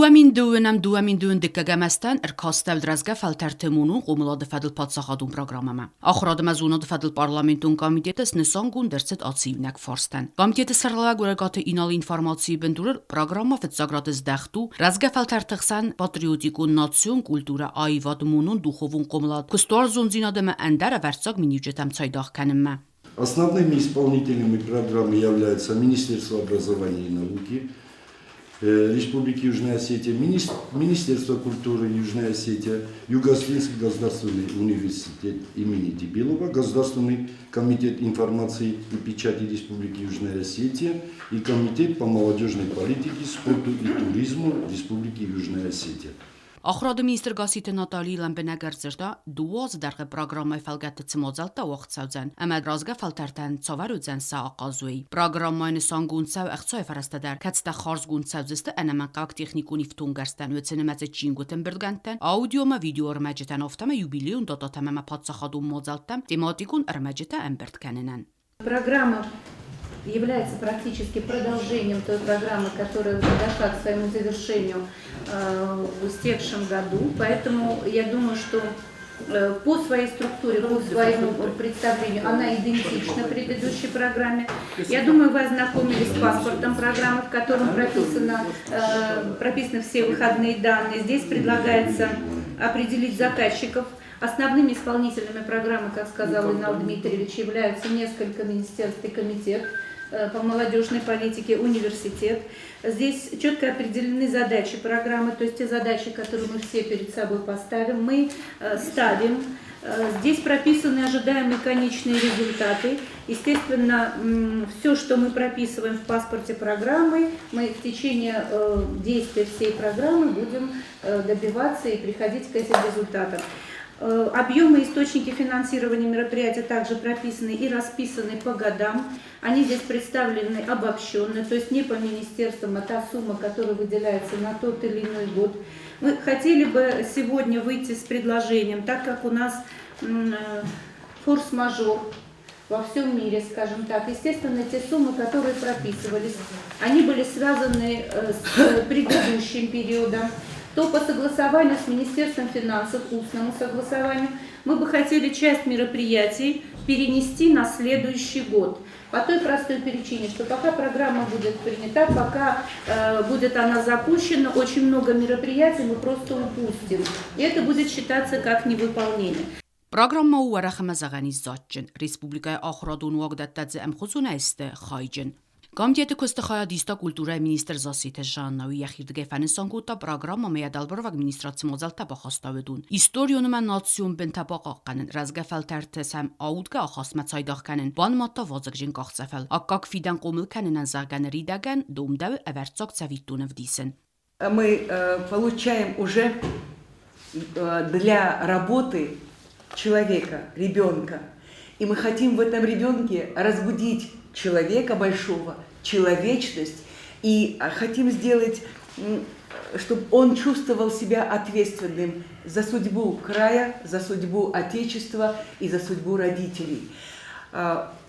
2002-ӕм 2021 азтӕн ӕркастӕуыд рӕзгӕ фӕлтӕрты монон хъомылады фӕдыл паддзахадон программӕмӕ. Ахуырады ӕмӕ зонады фӕдыл парламентон комитеты снысангонд ӕрцыд ацы иунӕг фарстӕн. Комитеты сӕргълӕууӕг Уӕрӕгаты Иналы информацийы бындурыл программӕ фыццаг рады здӕхт у рӕзгӕ фӕлтӕрты хсӕн патриотикон национ культурӕ, аивад, монон духовон хъомылад, куыстуарзондзинад ӕмӕ ӕндӕр ӕвӕрццаг миниуджытӕм цайдагъ кӕнынмӕ. Основными исполнителями программы являются Министерство образования и науки Республики Южная Осетия, Министерство культуры Южной Осетии, Юго-Осетинский государственный университет имени Тибилова, Государственный комитет информации и печати Республики Южная Осетия и Комитет по молодежной политике, спорту и туризму Республики Южная Осетия. Ахуырады министр Гасситы Натали лӕмбынӕг ӕрдзырдта, дыууӕ азы дӕргъы программӕйы фӕлгӕтты цы мадзӕлттӕ уагъд цӕудзӕн ӕмӕ рӕзгӕ фӕлтӕртӕн цавӕр уыдзӕн сӕ ахъаз, уый. Программӕйы нысангонд цӕуы ӕхцайы фӕрӕзтӕ дӕр, кӕцытӕ хардзгонд цӕудзысты ӕнӕмӕнгхъӕуӕг техникон ифтонггӕрзтӕн, уыцы нымӕцы чингуыты ӕмбырдгӕндтӕн, аудио ӕмӕ видеоӕрмӕджытӕн, афтӕ ма юбилейон датӕтӕм ӕмӕ паддзахадон мадзӕлттӕм тематикон ӕрмӕджытӕ ӕмбырд кӕнынӕн. Программа является практически продолжением той программы, которая уже дошла к своему завершению в истекшем году. Поэтому я думаю, что по своей структуре, по своему представлению она идентична предыдущей программе. Я думаю, вы ознакомились с паспортом программы, в котором прописаны все выходные данные. Здесь предлагается определить заказчиков. Основными исполнителями программы, как сказал Инал Дмитриевич, являются несколько министерств и комитет по молодежной политике, университет. Здесь четко определены задачи программы, то есть те задачи, которые мы все перед собой поставим, мы ставим. Здесь прописаны ожидаемые конечные результаты. Естественно, все, что мы прописываем в паспорте программы, мы в течение действия всей программы будем добиваться и приходить к этим результатам. Объемы и источники финансирования мероприятия также прописаны и расписаны по годам. Они здесь представлены обобщенно, то есть не по министерствам, а та сумма, которая выделяется на тот или иной год. Мы хотели бы сегодня выйти с предложением, так как у нас форс-мажор во всем мире, скажем так. Естественно, те суммы, которые прописывались, они были связаны с предыдущим периодом. То по согласованию с Министерством финансов, устному согласованию, мы бы хотели часть мероприятий перенести на следующий год. По той простой причине, что пока программа будет принята, пока будет она запущена, очень много мероприятий мы просто упустим. И это будет считаться как невыполнение. Программӕ у уӕрӕх ӕмӕ зӕгъӕн ис дзаджджын. Республикӕйы ахуырадон уагдӕттӕ дзы ӕмхуызонӕй сты хайджын. Комитеты куысты хайад иста культурӕйы министр Зассеты Жанна. Уый йӕхирдыгӕй фӕнысан кодта, программӕмӕ йӕ дӕлбарвӕг министрад цы мадзӕлттӕ бахаста, уыдон. Историон ӕмӕ национ бынтӕ бахъахъхъӕнын, рӕзгӕ фӕлтӕрты сӕм аудгӕ ахастмӕ цайдагъ кӕнын, банымадта вазыгджын къахдзӕфыл. Аккаг фидӕн хъомыл кӕнынӕн, зӕгъгӕ, ныридӕгӕн домдӕуы ӕвӕрццаг цӕвиттон ӕвдисын. Мы получаем уже для работы человека, ребенка. И мы хотим в этом ребенке разбудить человека большого, человечность, и хотим сделать, чтобы он чувствовал себя ответственным за судьбу края, за судьбу Отечества и за судьбу родителей.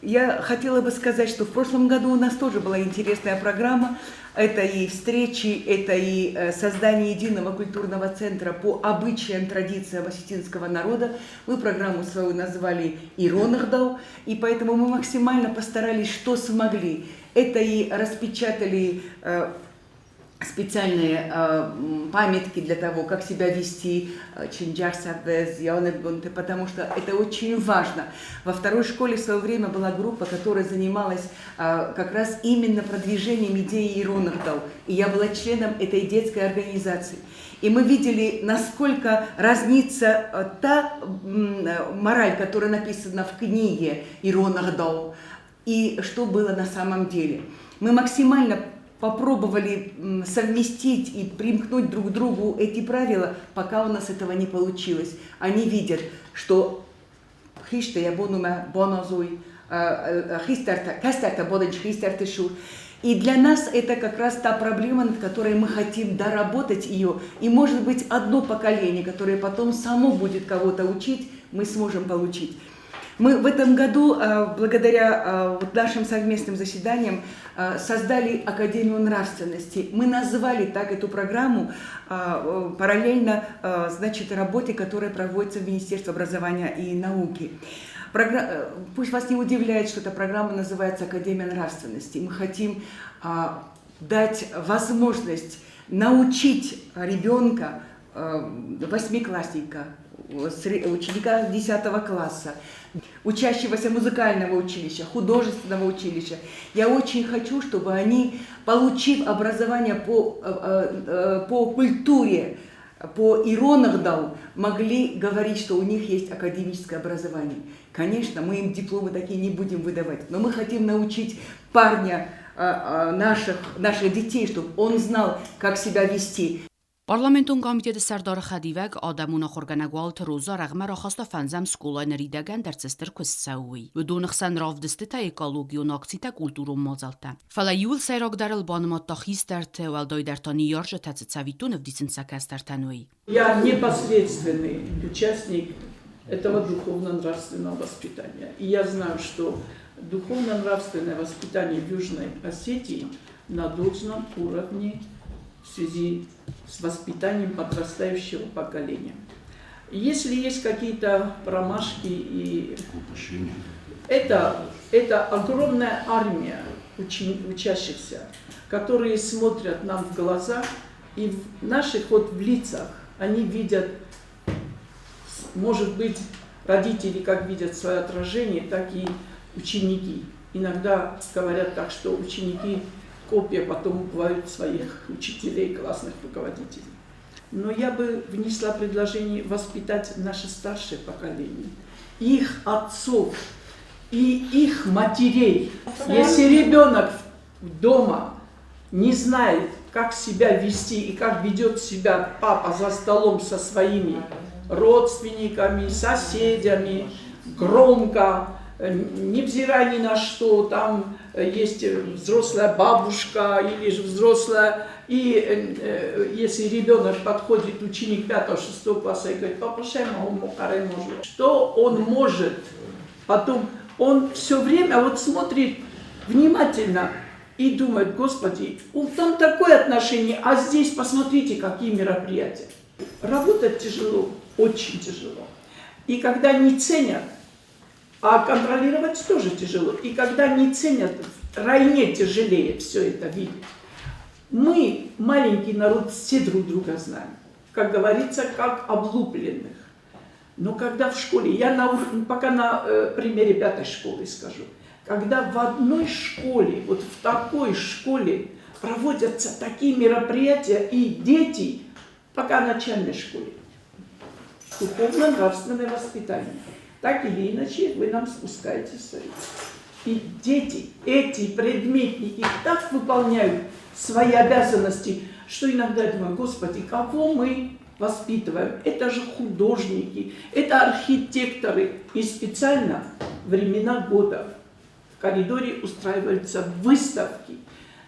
Я хотела бы сказать, что в прошлом году у нас тоже была интересная программа. Это и встречи, это и создание единого культурного центра по обычаям, традициям осетинского народа. Мы программу свою назвали «Ирон ӕгъдау», и поэтому мы максимально постарались, что смогли. Это и распечатали специальные памятки для того, как себя вести, потому что это очень важно. Во второй школе в свое время была группа, которая занималась как раз именно продвижением идеи Ирон ӕгъдау. И я была членом этой детской организации. И мы видели, насколько разнится та мораль, которая написана в книге Ирон ӕгъдау, и что было на самом деле. Мы максимально попробовали совместить и примкнуть друг к другу эти правила, пока у нас этого не получилось. Они видят, что хистӕр бонумӕ баназуй, кӕстӕртӕ бодынч хистӕрты цур. И для нас это как раз та проблема, над которой мы хотим доработать ее. И, может быть, одно поколение, которое потом само будет кого-то учить, мы сможем получить. Мы в этом году, благодаря вот нашим совместным заседаниям, создали Академию нравственности. Мы назвали так эту программу параллельно, значит, работе, которая проводится в Министерстве образования и науки. Пусть вас не удивляет, что эта программа называется Академия нравственности. Мы хотим дать возможность научить ребенка, восьмиклассника, ученика 10 класса, учащегося музыкального училища, художественного училища. Я очень хочу, чтобы они, получив образование по культуре, по ирон ӕгъдау, могли говорить, что у них есть академическое образование. Конечно, мы им дипломы такие не будем выдавать, но мы хотим научить парня, наших детей, чтобы он знал, как себя вести. Парламентон комитеты сӕрдары хӕдивӕг адӕмон ахуыргӕнӕг Уалыты Роза рӕгъмӕ рахаста фӕндзӕм скъолайы ныридӕгӕн дӕр цы стыр куыст цӕуы, уый. Уыдоны хсӕн равдыстытӕ, экологион акцитӕ, культурон мадзӕлттӕ. Фӕлӕ иууыл сӕйрагдӕрыл банымадта хистӕрты, уӕлдайдӕр та ныййарджытӕ цы цӕвиттон ӕвдисынц сӕ кӕстӕртӕн, уый. Я непосредственный участник этого духовно-нравственного воспитания. И я знаю, что духовно-нравственное воспитание в Южной Осетии на должном уровне в связи с воспитанием подрастающего поколения. Если есть какие-то промашки и это огромная армия учащихся, которые смотрят нам в глаза, и в наших вот в лицах они видят, может быть, родители как видят свое отражение, так и ученики. Иногда говорят так, что ученики копия потом бывают своих учителей, классных руководителей. Но я бы внесла предложение воспитать наше старшее поколение, их отцов и их матерей. Если ребенок дома не знает, как себя вести и как ведет себя папа за столом со своими родственниками, соседями, громко, невзирая ни на что, там есть взрослая бабушка или же взрослая, и если ребенок подходит, ученик 5-6 класса, и говорит, папа, что он может? Потом он все время вот смотрит внимательно и думает, Господи, там такое отношение, а здесь посмотрите, какие мероприятия. Работать тяжело, очень тяжело. И когда не ценят, а контролировать тоже тяжело. И когда не ценят, втройне тяжелее все это видеть. Мы, маленький народ, все друг друга знаем. Как говорится, как облупленных. Но когда в школе, я пока на примере 5-й школы скажу, когда в одной школе, вот в такой школе проводятся такие мероприятия, и дети, пока в начальной школе, духовно-нравственное воспитание. Так или иначе, вы нам спускаете свои. И дети, эти предметники так выполняют свои обязанности, что иногда я думаю, Господи, кого мы воспитываем? Это же художники, это архитекторы. И специально времена года в коридоре устраиваются выставки.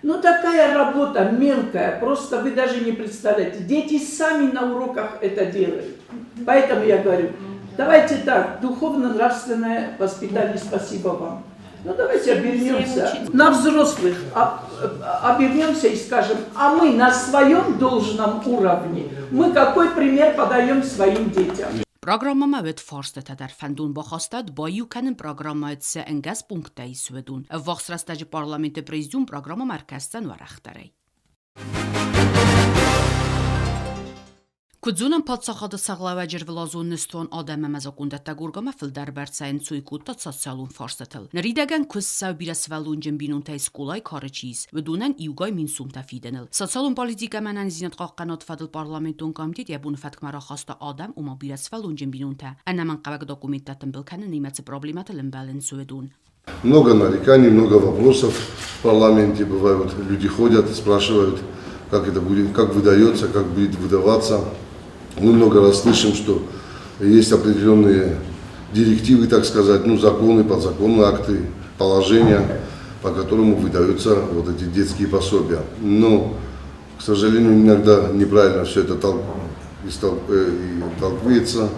Но такая работа мелкая, просто вы даже не представляете. Дети сами на уроках это делают. Поэтому я говорю, давайте так, духовно-нравственное воспитание, спасибо вам. Ну давайте обернемся на взрослых, обернемся и скажем, а мы на своем должном уровне, мы какой пример подаем своим детям? Программамӕ уӕд фарстатӕ дӕр фӕндон бахастад баиу кӕнын программӕйы цы ӕнгӕс пункттӕ ис, уыдон. Ӕввахс рӕстӕджы парламенты президиум программӕмӕ ӕркӕсдзӕн уӕрӕхдӕрӕй. Куыд зонӕм, паддзахады сӕргълӕууӕджы ӕрвылазон ныстуан адӕм ӕмӕ закъондӕттӕг органмӕ фылдӕр бӕрцӕй ӕнцой кодта социалон фарстатыл. Ныридӕгӕн куыст цӕуы бирӕсывӕллонджын бинонтӕй скъолайы кары чи ис, уыдонӕн иугай мин сумтӕ фидыныл. Социалон политикӕ ӕмӕ ӕнӕниздзинад хъахъхъӕнады фӕдыл парламентон комитет йӕ боны фӕткмӕ рахаста адӕм, ома бирӕсывӕллонджын бинонтӕ ӕнӕмӕнгхъӕуӕг документтӕ тымбыл кӕнынимӕ цы проблемӕтыл ӕмбӕлынц, уыдон. Много нареканий, много вопросов в парламенте бывают. Люди ходят, спрашивают, как это будет, как выдается, как будет выдаваться. Мы много раз слышим, что есть определенные директивы, так сказать, ну, законы, подзаконные акты, положения, по которым выдаются вот эти детские пособия. Но, к сожалению, иногда неправильно все это толкуется.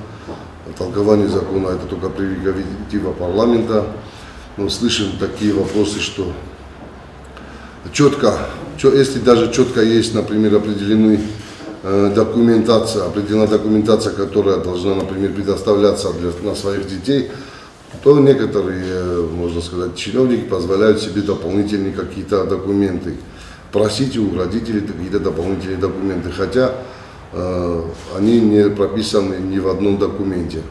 Толкование закона – это только прерогатива парламента. Но слышим такие вопросы, что четко, если даже четко есть, например, определены документация, определена документация, которая должна, например, предоставляться на своих детей, то некоторые, можно сказать, чиновники позволяют себе дополнительные какие-то документы. Просить у родителей какие-то дополнительные документы, хотя они не прописаны ни в одном документе.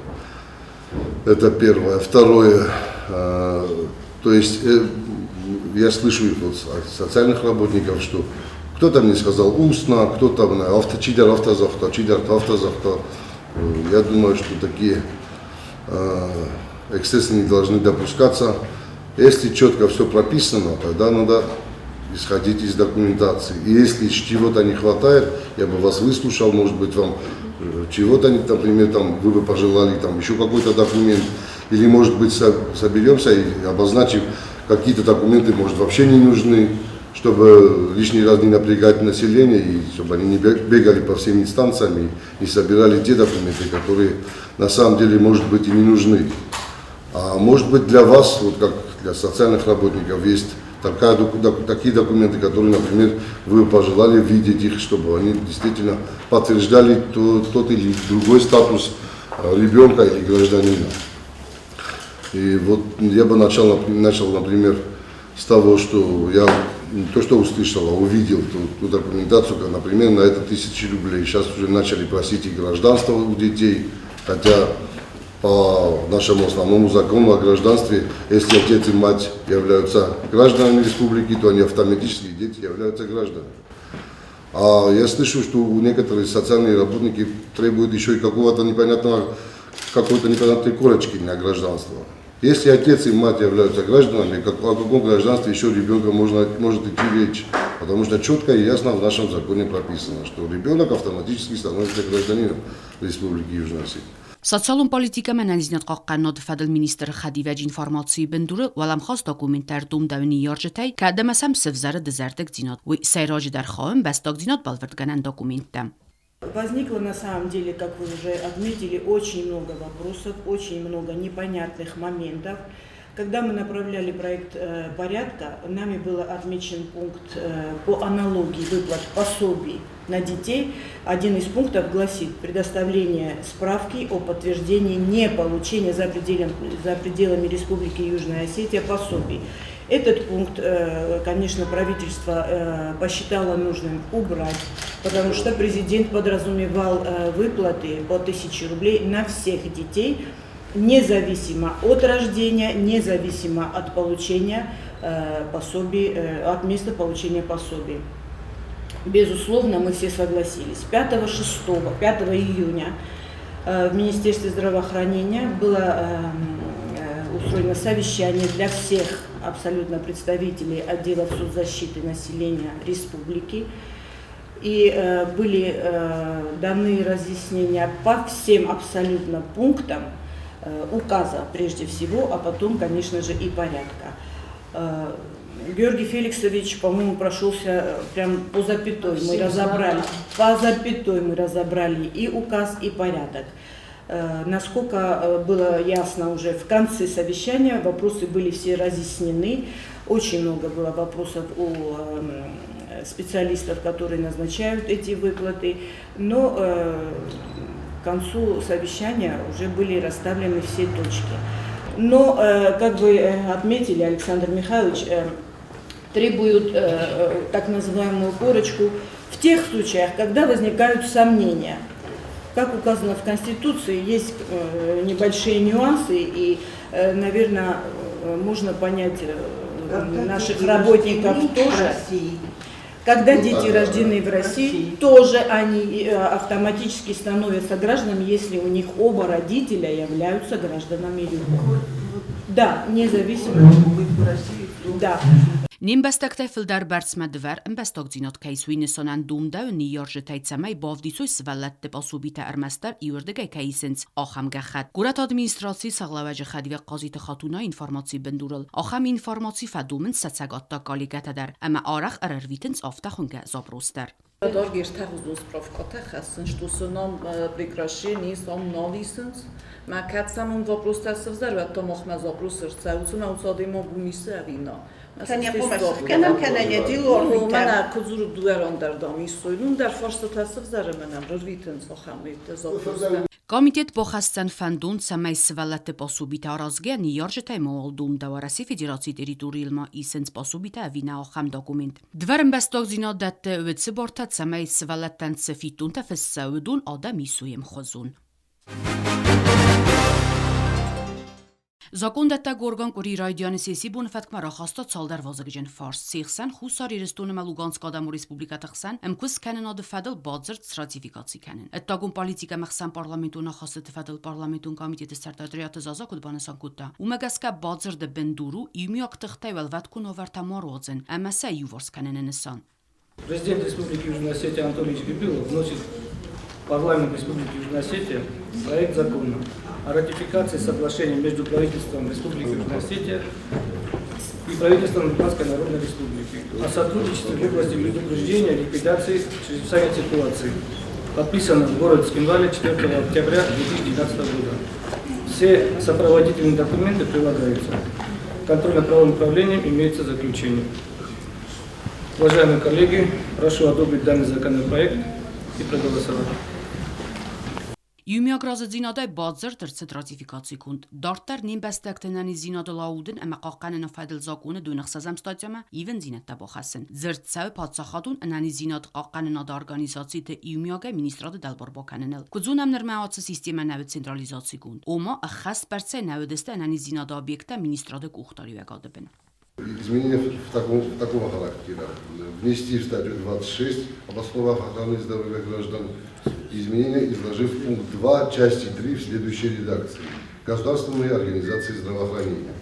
Это первое. Второе, то есть я слышу их вот от социальных работников, что кто-то мне сказал устно, кто-то чидер автозахта, чидер автозахта. Я думаю, что такие эксцессы не должны допускаться. Если четко все прописано, тогда надо исходить из документации. И если чего-то не хватает, я бы вас выслушал, может быть, вам чего-то, например, там, вы бы пожелали там, еще какой-то документ, или, может быть, соберемся и обозначим какие-то документы, может, вообще не нужны, чтобы лишний раз не напрягать население, и чтобы они не бегали по всем инстанциям и не собирали те документы, которые на самом деле, может быть, и не нужны. А может быть, для вас, вот как для социальных работников, есть такие документы, которые, например, вы пожелали видеть их, чтобы они действительно подтверждали тот или другой статус ребенка или гражданина. И вот я бы начал, например, с того, что я не то что услышал, а увидел ту документацию, как, например, на это 1000 рублей. Сейчас уже начали просить и гражданство у детей, хотя по нашему основному закону о гражданстве, если отец и мать являются гражданами республики, то они автоматически, дети, являются гражданами. А я слышу, что у некоторых социальные работники требуют еще и какого-то непонятного, какой-то непонятной корочки на гражданство. Если отец и мать являются гражданами, о каком гражданстве еще ребенка может идти речь? Потому что четко и ясно в нашем законе прописано, что ребенок автоматически становится гражданином Республики Южная Осетия. Социалон политика ӕнӕниздзинад хъахъхъӕнынады фӕдыл министры хӕдивӕджы информацийы бындурыл уӕлӕмхас документтӕ ӕрдомдӕуы ныййарджытӕй, кӕд ӕмӕ сӕм сӕвзӕры дызӕрдыгдзинад. Уый сӕйраджыдӕр хауы ӕмбӕстагдзинад бӕлвырдгӕнӕн документтӕм. Возникло на самом деле, как вы уже отметили, очень много вопросов, очень много непонятных моментов. Когда мы направляли проект порядка, нами был отмечен пункт по аналогии выплат пособий на детей. Один из пунктов гласит предоставление справки о подтверждении неполучения за пределами Республики Южная Осетия пособий. Этот пункт, конечно, правительство посчитало нужным убрать, потому что президент подразумевал выплаты по 1000 рублей на всех детей, независимо от рождения, независимо от получения пособий, от места получения пособий. Безусловно, мы все согласились. 5 июня в Министерстве здравоохранения было устроено совещание для всех абсолютно представителей отделов соцзащиты населения республики. И были даны разъяснения по всем абсолютно пунктам указа прежде всего, а потом, конечно же, и порядка. Георгий Феликсович, по-моему, прошелся прям по запятой. Мы разобрали, по запятой мы разобрали и указ, и порядок. Насколько было ясно уже в конце совещания, вопросы были все разъяснены. Очень много было вопросов у специалистов, которые назначают эти выплаты. Но к концу совещания уже были расставлены все точки. Но, как вы отметили, Александр Михайлович, требуют так называемую корочку в тех случаях, когда возникают сомнения. Как указано в Конституции, есть небольшие нюансы, и, наверное, можно понять наших работников тоже. Когда дети рождены в России, тоже они автоматически становятся гражданами, если у них оба родителя являются гражданами РЮКО. Да, независимо. Да. Не ӕмбӕстӕгтӕй фылдӕр бӕрцмӕ дывӕр ӕмбӕстагдзинад кӕй ис, уый нысанӕн домдӕуы ныййарджытӕй, цӕмӕй бавдисой сывӕллӕтты пособитӕ ӕрмӕстдӕр иуырдыгӕй кӕй исынц, ахӕм гӕххӕтт. Горӕты администрацийы сӕргълӕууӕджы хӕдивӕг Хъазиты Хатунайы информацийы бындурыл ахӕм информаци фӕдомынц сӕ цӕгаттаг коллегӕтӕ дӕр ӕмӕ арӕх ӕрӕрвитынц афтӕ хуынгӕ запрос дӕр. Даргъ справкӕтӕ хӕссынц, что цы нам прекращение сам нал исынц. Мӕ кӕд сӕм вопростӕ сывзӕр, уӕд та махмӕ запрос ӕрцӕуы, цымӕ уыцы адӕймаг уым исы ӕви нӕ. Кӕнӕм кӕнӕ не дилор. Мӕнӕ куыд дзуры дуӕрон дӕр дам исой. Нун дӕр фарстатӕ сывзӕры мӕнӕм рырвитынц ахӕм запростӕ. Комитет бахӕсдзӕн фӕндон, цӕмӕй сывӕллӕтты пособитӕ аразгӕ ныййарджытӕй мауал домдӕуа Уӕрӕсейы Федерацийы территорийыл ма исынц пособитӕ ӕви нӕ ахӕм документ. Дывӕр ӕмбӕстагдзинад дӕтты уыцы бартӕ, цӕмӕй сывӕллӕттӕн цы фиддонтӕ фысса, уыдон адӕм исой ӕмхуызон. Закондӕттӕг орган къуыри райдианы сессийы боны фӕткмӕ рахаста цалдӕр вазыгджын фарст. Се хсӕн Хуссар Ирыстон ӕмӕ Луганскы Адӕмон Республикӕты хсӕн ӕмкуыст кӕнынады фӕдыл бадзырд сратификаци кӕнын. Ӕддагон политикӕ ӕмӕ ӕхсӕнпарламентон ахастыты фӕдыл парламентон комитеты сӕрдар Дриаты Заза куыд банысан кодта, уымӕ гӕсгӕ бадзырды бындур у иумиаг тыхтӕй уӕлвӕткон уавӕртӕ ма руадзын ӕмӕ сӕ иуварс кӕныны нысан. Президент Республики Южная Осетия Анатолий Бибилов вносит в парламент Республики Южная Осетия проект закона о ратификации соглашения между правительством Республики Южная Осетия и правительством Луганской Народной Республики о сотрудничестве в области предупреждения и ликвидации чрезвычайной ситуации, подписано в городе Цхинвале 4 октября 2019 года. Все сопроводительные документы прилагаются. Контрольно-правовым управлением имеется заключение. Уважаемые коллеги, прошу одобрить данный законопроект и проголосовать. Иумиаг разыдзинадӕй бадзырд ӕрцыд ратификацигонд. Дарддӕр не мбӕстӕгты ӕнӕниздзинады аудын ӕмӕ хъахъхъӕныны фӕдыл закъоны 26-ӕм статьямӕ ивындзинӕдтӕ бахӕссын. Дзырд цӕуы паддзахадон ӕнӕниздзинад хъахъхъӕнынады организациты иумиагӕй министрады дӕлбар бакӕныныл. Куыд зонӕм, нырмӕ ацы системӕ нӕ уыд централизацигонд. Ома, ӕххӕстбӕрцӕй нӕ уыдысты ӕнӕниздзинады объекттӕ министрады къухдариуӕгады бын. Изменения такого характера. Внести в статью 26 об основах охраны здоровья граждан изменения, изложив пункт 2 части 3 в следующей редакции. Государственные организации здравоохранения.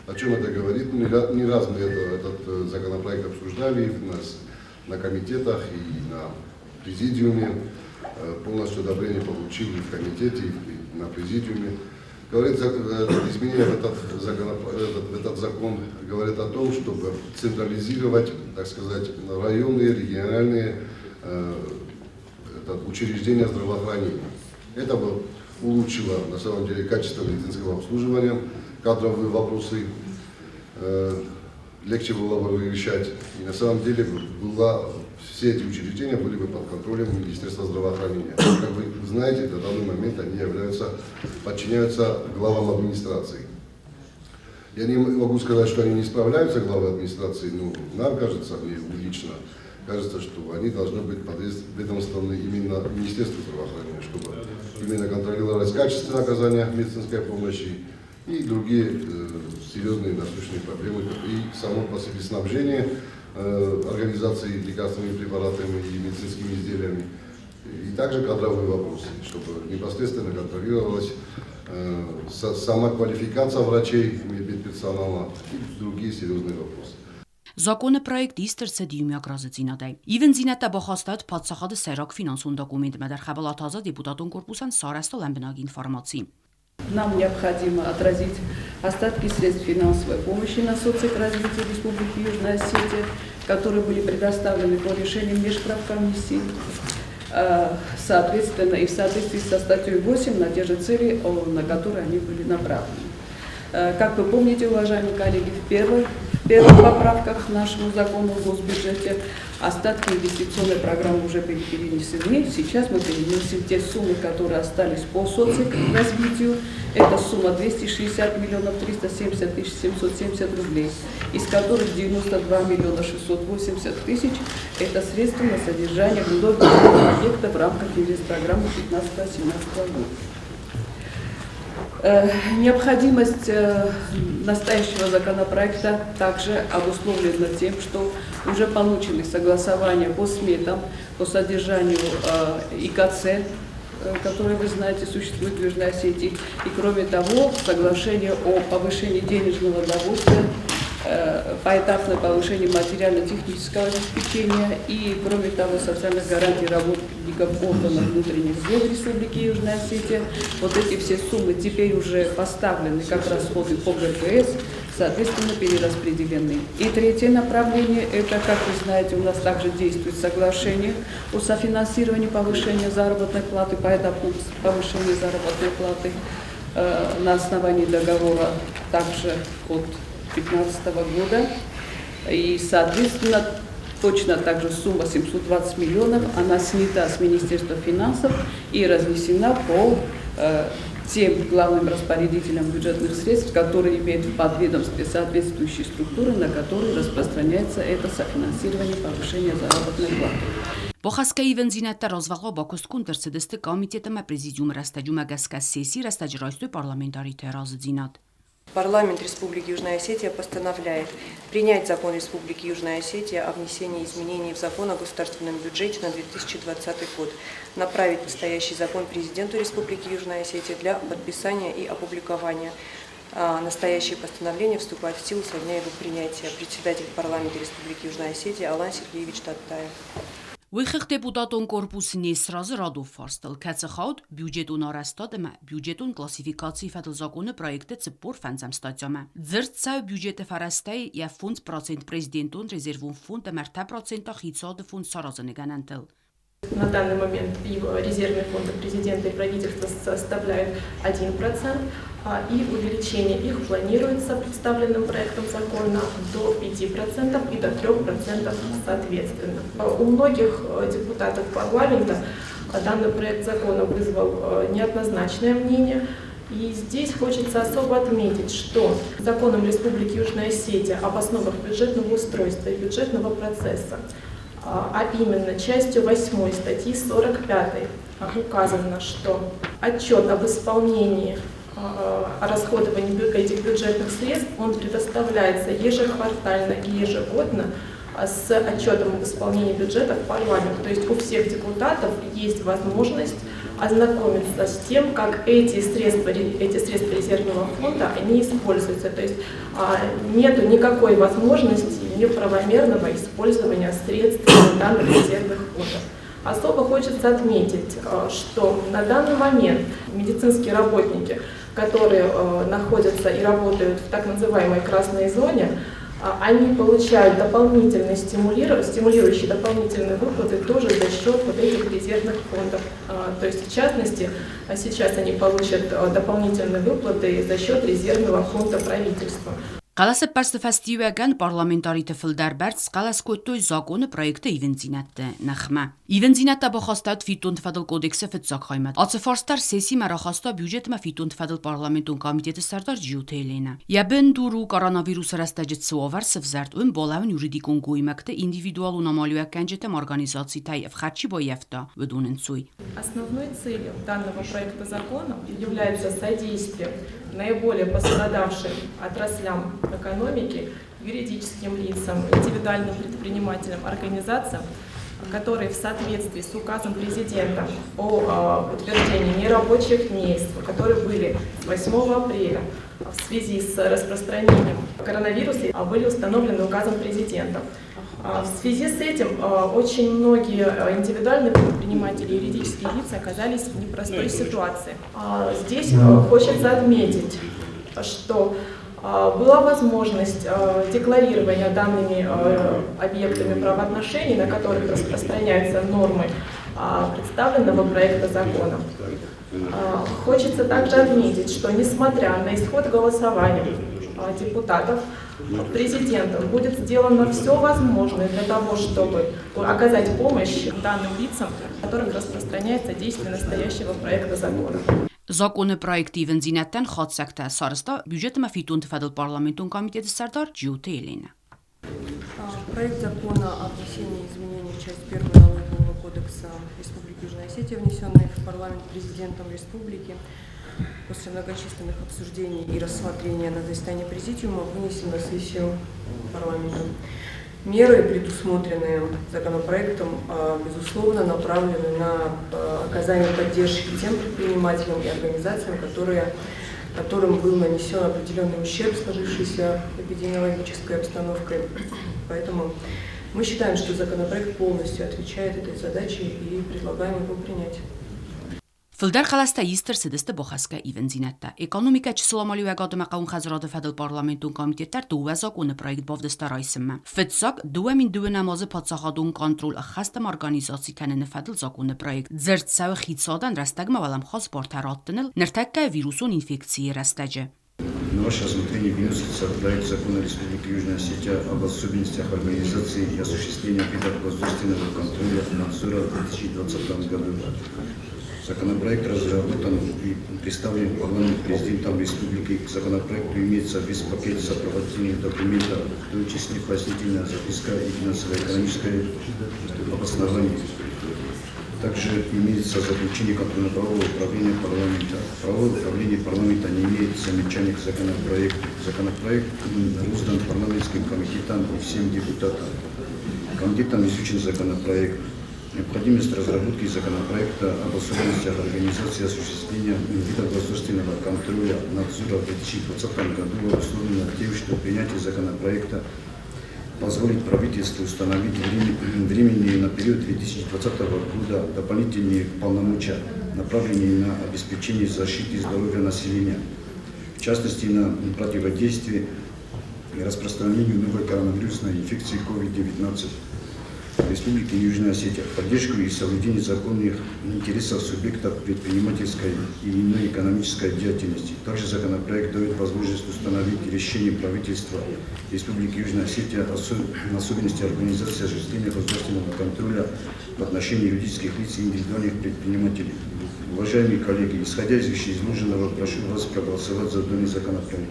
О чем это говорит? Не раз мы этот законопроект обсуждали и у нас на комитетах, и на президиуме. Полностью одобрение получили в комитете, и на президиуме. Говорит, изменения в этот закон говорят о том, чтобы централизировать, так сказать, районные, региональные учреждения здравоохранения. Это бы улучшило, на самом деле, качество медицинского обслуживания, кадровые вопросы легче было бы решать. И на самом деле все эти учреждения были бы под контролем Министерства здравоохранения. Как вы знаете, на данный момент они подчиняются главам администрации. Я не могу сказать, что они не справляются, главы администрации, но нам кажется, мне лично кажется, что они должны быть подведомственны именно Министерству здравоохранения, чтобы именно контролировать качество оказания медицинской помощи и другие серьезные насущные проблемы, как и само по себе снабжение организации лекарственными препаратами и медицинскими изделиями, и также кадровые вопросы, чтобы непосредственно контролировалась сама квалификация врачей, медперсонала и другие серьезные вопросы. Законопроект ист ӕрцыд иумиаг разыдзинадӕй. Ивындзинӕдтӕ бахастӕуыд паддзахады сӕйраг финансон документмӕ дӕр. Хӕбӕлаты Аза депутатон корпусӕн сарӕзта лӕмбынӕг информаци. Нам необходимо отразить остатки средств финансовой помощи на соцэкоразвитие Республики Южная Осетия, которые были предоставлены по решениям межправкомиссии, соответственно, и в соответствии со статьей 8 на те же цели, на которые они были направлены. Как вы помните, уважаемые коллеги, в первых поправках к нашему закону о госбюджете остатки инвестиционной программы уже были перенесены. Сейчас мы перенесем те суммы, которые остались по соцразвитию. Это сумма 260 миллионов 370 тысяч 770 рублей, из которых 92 миллиона 680 тысяч – это средства на содержание вновь объекта в рамках инвестпрограммы 2015-2017 года. Необходимость настоящего законопроекта также обусловлена тем, что уже получены согласования по сметам, по содержанию ИКЦ, которые, вы знаете, существует в Южной Осетии, и кроме того, соглашение о повышении денежного довольствия, поэтапное повышение материально-технического обеспечения и, кроме того, социальных гарантий работников сотрудников органов внутренних дел Республики Южная Осетия. Вот эти все суммы теперь уже поставлены как расходы по ГПС, соответственно, перераспределены. И третье направление, это, как вы знаете, у нас также действует соглашение о софинансировании повышения заработной платы, поэтапном повышении заработной платы на основании договора также от 2015 года. И, соответственно, точно так же сумма 720 миллионов, она снята с Министерства финансов и разнесена по тем главным распорядителям бюджетных средств, которые имеют в подведомстве соответствующие структуры, на которые распространяется это софинансирование повышения заработной платы. Бахӕсгӕ ивӕндзинӕдтӕ развӕлгъау бакуыстгонд ӕрцыдысты комитет ӕмӕ президиумы рӕстӕджы, уымӕ гӕсгӕ сессийы рӕстӕджы райстой парламентариты разыдзинад. Парламент Республики Южная Осетия постановляет принять закон Республики Южная Осетия о внесении изменений в закон о государственном бюджете на 2020 год, направить настоящий закон президенту Республики Южная Осетия для подписания и опубликования. Настоящее постановление вступает в силу со дня его принятия. Председатель парламента Республики Южная Осетия Алан Сергеевич Таттаев. Уый хыгъд депутатон корпус не сразы радон фарстыл, кӕцы хауд бюджетон арӕзтад ӕмӕ бюджетон классификацийы фӕдыл законы проекты 45-ӕм статьямӕ. Дзырд цӕуы бюджеты фӕрӕзтӕй йӕ 5% президентон резервон фонд ӕмӕ 3% та хицауады фонд саразыны гӕнӕнтыл. На данный момент резервные фонды президента и правительства составляют 1%, и увеличение их планируется представленным проектом закона до 5% и до 3% соответственно. У многих депутатов парламента данный проект закона вызвал неоднозначное мнение. И здесь хочется особо отметить, что законом Республики Южная Осетия об основах бюджетного устройства и бюджетного процесса, а именно частью 8 статьи 45 указано, что отчет об исполнении, о расходовании этих бюджетных средств, он предоставляется ежеквартально и ежегодно с отчетом об исполнении бюджета в парламент. То есть у всех депутатов есть возможность ознакомиться с тем, как эти средства резервного фонда, они используются. То есть нету никакой возможности неправомерного использования средств данных резервных фондов. Особо хочется отметить, что на данный момент медицинские работники, которые находятся и работают в так называемой красной зоне, они получают дополнительные стимулирующие дополнительные выплаты тоже за счет вот этих резервных фондов. То есть, в частности, сейчас они получат дополнительные выплаты за счет резервного фонда правительства. Хъӕлӕсӕппӕрсты фӕстиуӕгӕн парламентариты фылдӕр бӕрц схъӕлӕс кодтой законы проекты ивындзинӕдты ныхмӕ. Ивындзинӕдтӕ бахастӕуыд фиддонты фӕдыл кодексы фыццаг хаймӕ. Ацы фарст дӕр сессимӕ рахаста бюджет ӕмӕ фиддонты фӕдыл парламентон комитеты сӕрдар Джиоты Еленӕ. Йӕ бындур у коронавирусы рӕстӕджы цы уавӕр сывзӕрд, уым балӕууын юридикон гоймӕгты, индивидуалон амалиуӕггӕнджыты ӕмӕ организацитӕй ӕфхӕрд чи баййӕфта, уыдоны нцой. Основной целью данного проекта закона является содействие наиболее пострадавшим отраслям экономики, юридическим лицам, индивидуальным предпринимателям, организациям, которые в соответствии с указом президента о утверждении нерабочих мест, которые были с 8 апреля в связи с распространением коронавируса, были установлены указом президента. В связи с этим очень многие индивидуальные предприниматели и юридические лица оказались в непростой ситуации. Здесь хочется отметить, что была возможность декларирования данными объектами правоотношений, на которых распространяются нормы представленного проекта закона. Хочется также отметить, что несмотря на исход голосования депутатов, президентом будет сделано все возможное для того, чтобы оказать помощь данным лицам, на которых распространяется действие настоящего проекта закона. Законы проекты ивындзинӕдтӕн хатдзӕгтӕ сарӕзта бюджет ӕмӕ фиддонты фӕдыл парламентон комитеты сӕрдар Джиоты Еленӕ. Проект закона о внесении изменений в часть 1 Налогового кодекса Республики Южная Осетия, внесенный в парламент президентом республики, после многочисленных обсуждений и рассмотрения на заседании президиума вынесен на сессию парламента. Меры, предусмотренные законопроектом, безусловно, направлены на оказание поддержки тем предпринимателям и организациям, которым был нанесен определенный ущерб сложившейся эпидемиологической обстановкой. Поэтому Мы считаем, что законопроект полностью отвечает этой задаче и предлагаем его принять. Фылдӕр хъӕлӕстӕ ист ӕрцыдысты бахӕсгӕ ивындзинӕдтӕ. Экономикӕ чысыл амалиуӕгады ӕмӕ хъӕууон хӕдзарады фӕдыл парламентон комитет дӕр дыууӕ закъоны проект бавдыста райсынмӕ. Фыццаг, 2002 азы паддзахадон контроль ӕххӕст ӕмӕ организаци кӕныны фӕдыл закъоны проект. Дзырд цӕуы хицауадӕн рӕстӕгмӕ уӕлӕмхас бартӕ раттыныл ныртӕккӕ вирусон инфекцийы рӕстӕджы. На ваше рассмотрение выносится проект закона Республики Южная Осетия об особенностях организации и осуществления видов государственного контроля и надзора в 2020 году. Законопроект разработан и представлен в парламент президентом республики. К законопроекту имеется весь пакет сопроводительных документов, в том числе пояснительная записка и финансово-экономическое обоснование. Также имеется заключение контрольно-правового управления парламента. Правовое управление парламента не имеет замечаний к законопроекту. Законопроект роздан парламентским комитетам и всем депутатам. Комитетом изучен законопроект. Необходимость разработки законопроекта об особенностях организации осуществления видов государственного контроля надзора в 2020 году обусловлена тем, что принятие законопроекта позволит правительству установить временные на период 2020 года дополнительные полномочия, направленные на обеспечение защиты здоровья населения, в частности на противодействие распространению новой коронавирусной инфекции COVID-19 в Республике Южная Осетия, поддержку и соблюдение законных интересов субъектов предпринимательской и иной экономической деятельности. Также законопроект дает возможность установить решение правительства Республики Южная Осетия особенности организации осуществления государственного контроля в отношении юридических лиц и индивидуальных предпринимателей. Уважаемые коллеги, исходя из вышеизложенного, прошу вас проголосовать за данный законопроект.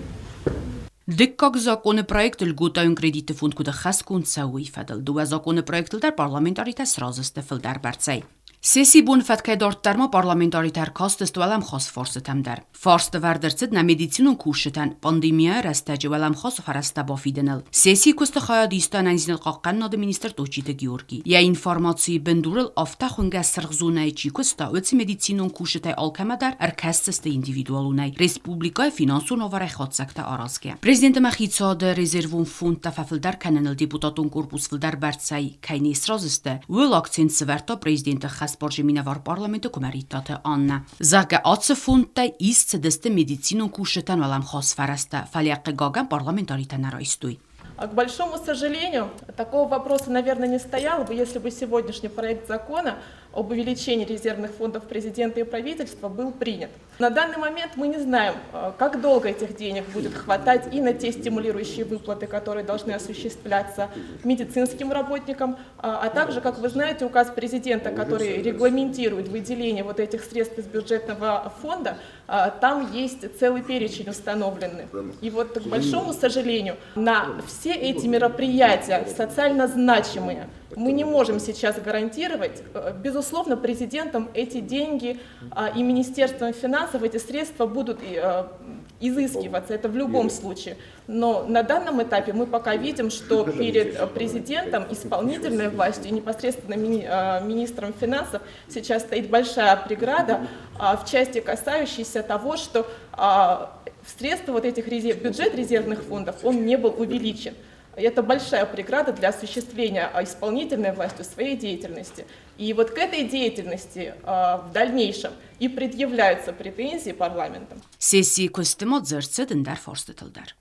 Дыккаг закъоны проект льготӕйон кредитты фонд куыд ӕххӕстгонд цӕуы, уый фӕдыл. Дыууӕ закъоны проектыл дӕр парламентаритӕ сразы сты фылдӕрбӕрцӕй. Сессийы боны фӕткӕй дарддӕр ма парламентаритӕ ӕркастысты уӕлӕмхас фарстытӕм дӕр. Фарсты вӕрд ӕрцыд нӕ медицинон кусджытӕн пандемияйы рӕстӕджы уӕлӕмхас фӕрӕзтӕ бафидыныл. Сессийы куысты хайад иста ӕнӕниздзинад хъахъхъӕнынады министр Тотчиты Георгий. Йӕ информацийы бындурыл афтӕ хуынгӕ сырх зонӕйы чи куыста, уыцы медицинон кусджытӕй алкӕмӕ дӕр ӕркӕсдзысты индивидуалонӕй республикӕйы финансон уавӕрӕй хатдзӕгтӕ аразгӕ. Президент ӕмӕ хицауады резервон фондтӕ фӕфылдӕр кӕныныл депутатон корпус фылдӕр бӕрцӕй кӕй не сразы сты, ууыл акцент сӕвӕрдта президенты хӕсбарджы минӕвар парламенты Куымӕридтаты Аннӕ. Зӕгъгӕ, ацы фондтӕй ист цыдысты медицинон кусджытӕн уӕлӕмхас фӕрӕзтӕ, фӕлӕ хъыгагӕн парламентаритӕ нӕ райстой. К большому сожалению, такого вопроса, наверное, не стояло бы, если бы сегодняшний проект закона об увеличении резервных фондов президента и правительства был принят. На данный момент мы не знаем, как долго этих денег будет хватать и на те стимулирующие выплаты, которые должны осуществляться медицинским работникам, а также, как вы знаете, указ президента, который регламентирует выделение вот этих средств из бюджетного фонда, там есть целый перечень установленный. И вот, к большому сожалению, на все эти мероприятия, социально значимые, мы не можем сейчас гарантировать. Безусловно, президентом эти деньги и Министерством финансов эти средства будут изыскиваться, это в любом случае. Но на данном этапе мы пока видим, что перед президентом, исполнительной властью и непосредственно министром финансов сейчас стоит большая преграда в части, касающейся того, что средства вот этих бюджет резервных фондов, он не был увеличен. Это большая преграда для осуществления исполнительной властью своей деятельности. И вот к этой деятельности в дальнейшем и предъявляются претензии парламентом. Сессийы куысты ма дзырд цыд ӕндӕр фарстытыл дӕр.